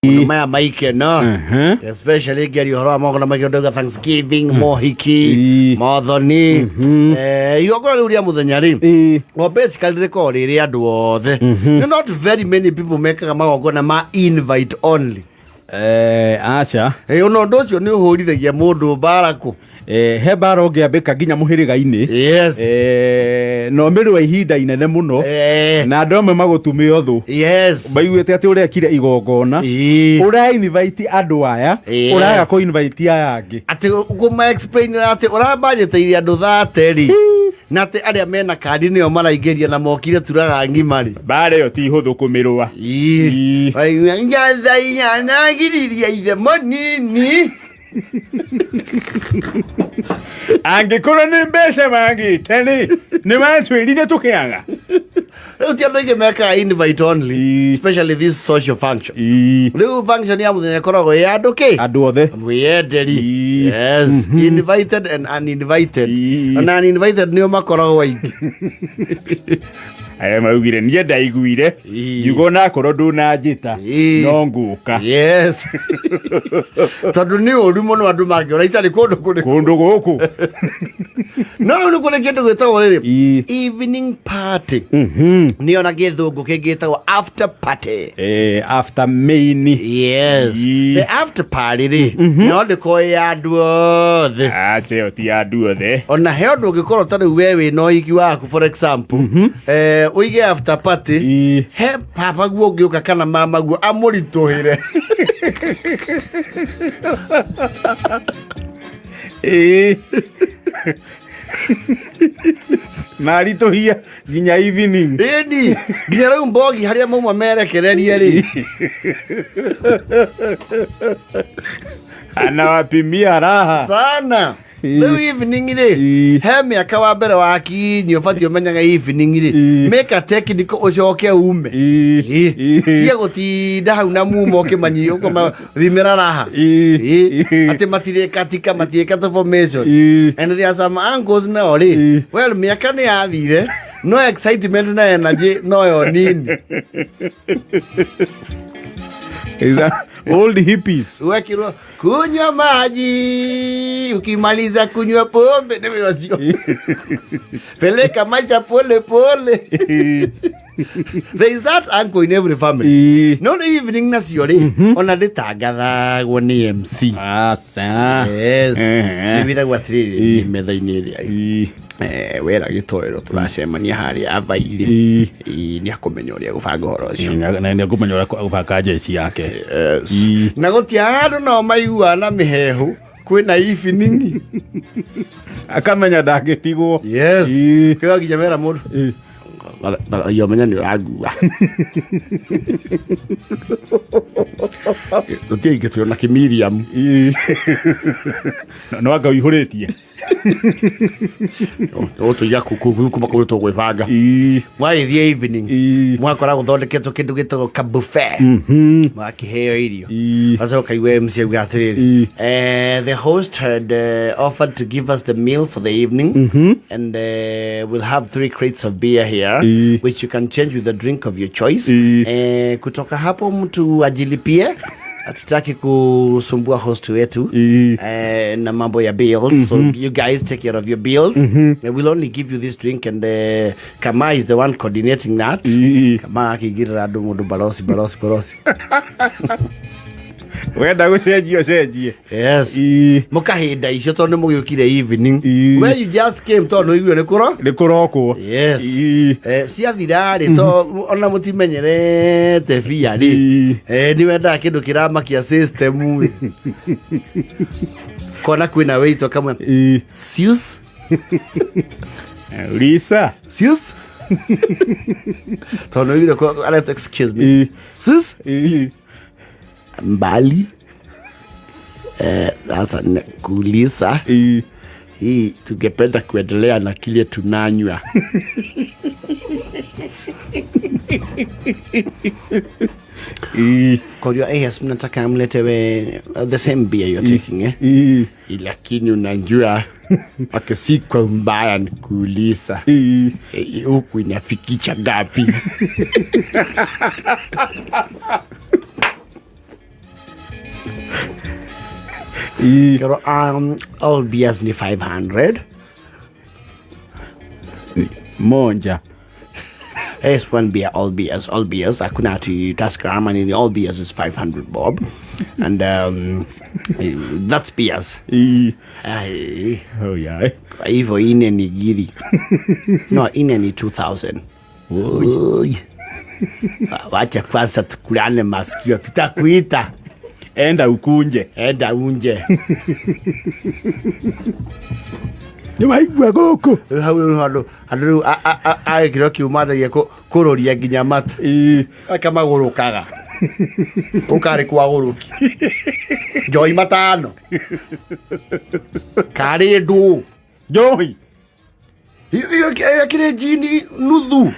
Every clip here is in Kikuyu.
Maũndũ maya maikeno, especially ngĩaria ũhoro wa magongona maingĩ ndauga Thanksgiving, mohiki, mothoni, igongona rĩu rĩa mũthenya rĩ, well, basically rĩkoragwo rĩrĩ andũ othe. Not very many people mekaga magongona ma invite only. Aca. Ona ũndũ ũcio nĩ ũhũrithagia mũndũ mbara kũ. He mbara ũngĩambĩka nginya mũhĩrĩga-inĩ. Na ũmĩrũe ihinda inene mũno. Na andũ amwe magũtume ũthũ. Maiguĩte atĩ ũrekire igongona. Ũra invite andũ aya. Ũraga kũ invite aya angĩ. Atĩ kũma explain atĩ ũrambajĩtĩire andũ 30 rĩ. Na atĩ arĩa mena kandi nĩo maraingĩria na mokire turaga ng'ima rĩ. Mbara ĩyo ti hũthũ kũmĩrũa. Ngathaia ithe mũnini. Angĩkorwo nĩ mbeca wagĩte rĩ, nĩ watwĩrire tũkĩaga. Rĩu ti andũ aingĩ mekaga invite only, especially this social function. Rĩu function ya mũthenya ĩkoragwo ĩ andũ kĩ? Andũ othe. Mwĩyenderi. Yes. Invited and uninvited. Na uninvited nĩo makoragwo aingĩ. Arĩa maugire niĩ ndaiguire ngiuga onakorwo ndũnanjĩta no ngũka. Yes, tondũ nĩ ũru mũno andũ mangĩora itarĩ kũndũ kũrĩ kũndũ gũkũ. No rĩu nĩ kũrĩ kĩndũ gĩtagwo rĩrĩ evening party, nĩyo na gĩthũngũ kĩngĩ gĩtagwo after party. After main. Yes. The after party rĩ, no ndĩkorwo ĩ ya andũ othe. Aca, ĩyo ti ya andũ othe. Ona he ũndũ ũngĩkorwo ta rĩu we wĩna ũhiki waku, for example, ũige after party, he baba guo ũngĩũka kana mama guo amũritũhĩre. Ĩĩ. Na aritũhia nginya evening. Ĩni nginya rĩu mbogi harĩa mauma merekererie rĩ. Anawapimia raha sana. Rĩu evening rĩ, he mĩaka wa mbere wa kinyia ũbatiĩ ũmenyaga evening rĩ, make a technical ũcoke ume. Tia gũtinda hau na mumo ũkĩmanyi ũkũmathimĩra raha. Atĩ matirĩkatika matirĩka formation. And there are some uncles nao rĩ, well, mĩaka nĩ yathire no excitement na energy noyo nini. Is that old hippies? Wekirwo kunywa maji, ukimaliza kunywa pombe nĩ ũcio peleka maisha pole pole. There is that uncle in every family. No nĩ evening nacio rĩ, ona ndĩtangathagwo nĩ MC. Aca. Yes. Ehe. Nĩ wĩragwo atĩrĩrĩ, nĩ metha-inĩ ĩrĩa wera gĩtoero tũracemania harĩa abairĩ. Nĩ akũmenya ũrĩa gũbanga ũhoro ũcio. Na nĩ akũmenya ũrĩa gũbanga njeci yake. Yes. Na gũtia andũ no maigua na mĩhehu kwĩna evening. Akamenya ndangĩtigwo. Yes. Kĩo nginya mera mũndũ iyo menya nĩ ũrangua gũtirĩ ingĩ twĩona kĩmiriam. No anga ũihũrĩtie. Ũtũiga kuma kũrĩ tũgwĩbanga. Mwagĩthiĩ evening, mwakora gũthondeketwo kĩndũ gĩtagwo kabuffet, mwakĩheo irio. Acoka igue MC auga atĩrĩrĩ, the host had offered to give us the meal for the evening, and we'll have three crates of beer here, which you can change with the drink of your choice. Kutoka hapo mtu ajilipie, hatutaki kusumbua host wetu na mambo ya bills, so you guys take care of your bills. And we'll only give you this drink, and Kama is the one coordinating that. Kama akĩingĩrĩra andũ mũndũ barosi barosi barosi. Wenda gũcenjia ũcenjie. Yes. Mũkahinda icio tondũ nĩ mũgĩũkire evening. Where you just came tondũ nĩ ũiguire nĩ kũro nĩ kũrokwo. Yes. Ciathira rĩ, to ona mũtimenyerete bia rĩ, nĩ wendaga kĩndũ kĩramakia system ĩ. Kona kwĩna wĩito kamwe. Sius. Lisa. Sius. Tondũ nĩ ũiguire aretwo excuse me. Sis. Mbali. Sasa kuuliza hii tungependa kuendelea na kile tunanywa. Kwa hiyo yes, mnataka mletewe the same beer you're taking, eh? Lakini unajua okay, si kwa mbaya nikuuliza, huku inafikisha ngapi? Kero all beers ni 500. Monja. Yes, one beer, all beers, all beers. Hakuna ati Tusker ama nini, all beers is 500 bob. And that's beers. Ai, Oh, yeah. kwa hivyo ine ni giri. No, ine ni 2000. Oi. Wacha kwanza tukulane masikio, tutakuita. Enda ukunje. Enda unje. Nĩ waigua gũkũ. Rĩu hau rĩu handũ handũ rĩu agĩkĩro kiu manjagia kũrũria nginya mata. Aka magũrũkaga. Ũkarĩ kwagũrũki. Njoi matano. Karĩ ndũ. Njohi. Akĩrĩ njini nuthu.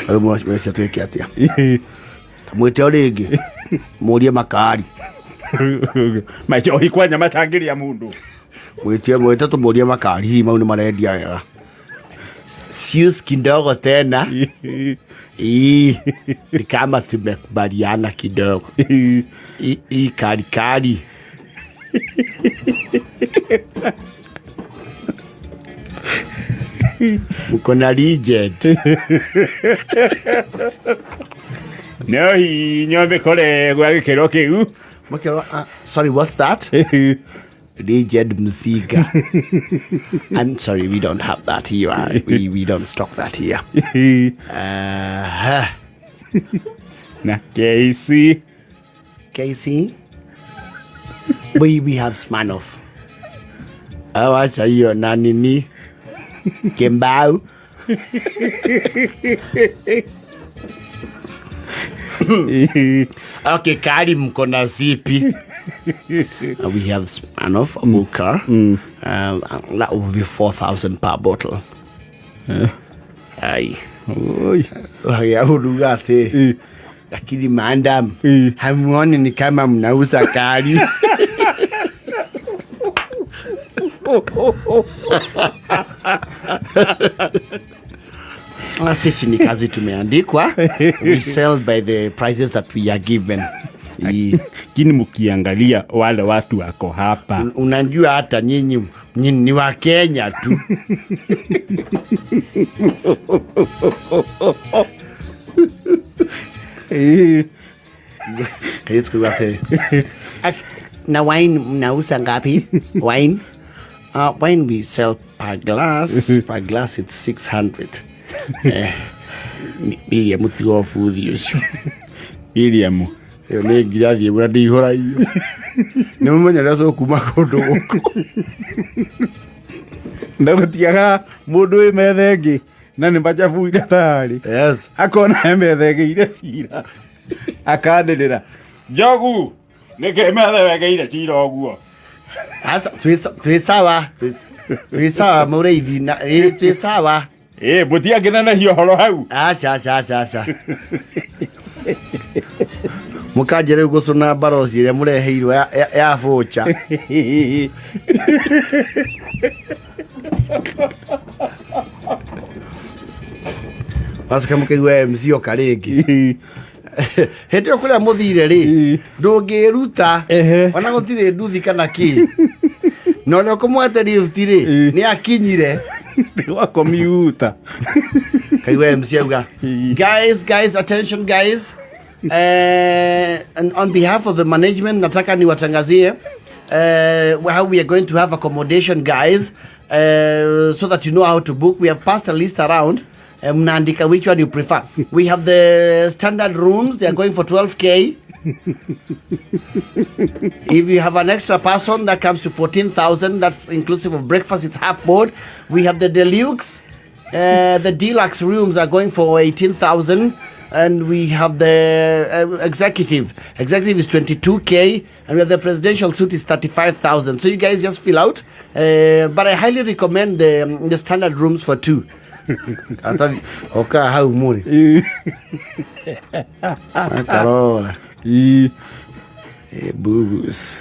Rĩu mwacia twĩke atĩa? Mwĩte o rĩngĩ. Mũrie makari. Macohi kwanya matangĩria mũndũ. Mwĩtie mwĩte tũmũrie makari hihi mau nĩ marendia wega. Sius kidogo tena. Ii, ni kama tumekubaliana kidogo. Hii kali kali. Mko na legend. No hinya mĩkore gwa gĩkĩro kĩu. Mkero, sorry, what's that? Legend Mziga. I'm sorry, we don't have that here. We don't stock that here. Na KC. KC? We have Smirnoff. Awacha hiyo na nini? Kembau. Okay, kali mko na zipi? We have Smirnoff, Booker. That will be 4,000 per bottle. Ai. Oi. Haya, uruga ate. Lakini madam, hamuoni ni kama mnauza kali. Sisi ni kazi tumeandikwa. We sell by the prices that we are given. Lakini mkiangalia wale watu wako hapa. Unajua hata nyinyi ni wa Kenya tu. Na wine mnauza ngapi? Wine? Wine we sell per glass. Per glass it's 600. Miriam mutigo futhi ucio. Miriam. Ĩyo nĩ ngirathi ĩmwe na ndĩihũraio. Nĩ mũmenya ũrĩa cũkuma kũndũ gũkũ. Na gũtiaga mũndũ wĩ metha ĩngĩ na nĩ machabuire tarĩ. Yes. Akona he metha ĩgĩire cira. Akanĩrĩra. Njogu, nĩkĩ metha ĩgĩire cira ũguo? Asa, twĩ sawa. Twĩ sawa mũrĩithi na twĩ sawa. Mũtiangĩnenehia ũhoro hau. Aca, aca, aca, aca. Mũkanjĩra rĩu gũcũna mbaroci ĩrĩa mũreheirwo ya bũcha. Wacoka mũkaigua MC oka rĩngĩ. Hĩndĩ ĩyo kũrĩa mũthire rĩ, ndũngĩruta ona gũtirĩ nduthi kana kĩ. Na ũrĩa ũkũmwete lift rĩ, nĩ akinyire. Wa commuter. Kaigua MC auga, guys, guys, attention guys. And on behalf of the management, nataka niwatangazie how we are going to have accommodation, guys, so that you know how to book. We have passed a list around. Mnaandika which one you prefer. We have the standard rooms. They are going for 12K. If you have an extra person, that comes to 14,000. That's inclusive of breakfast. It's half board. We have the deluxe. The deluxe rooms are going for 18,000. And we have the executive. Executive is 22K, and we have the presidential suite is 35,000. So you guys just fill out. But I highly recommend the standard rooms for two. Oka hau muri. Akarora. Booze.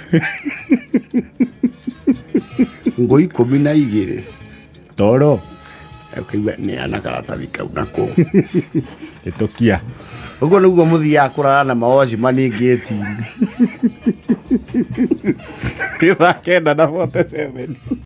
Ngo 12. Toro. Ukaigua neana karatathi kau nako. Ĩtũkia. Ũguo nĩguo mũthiaga kũrara na mawaci maningĩti. Nĩ thaa 9 na 47.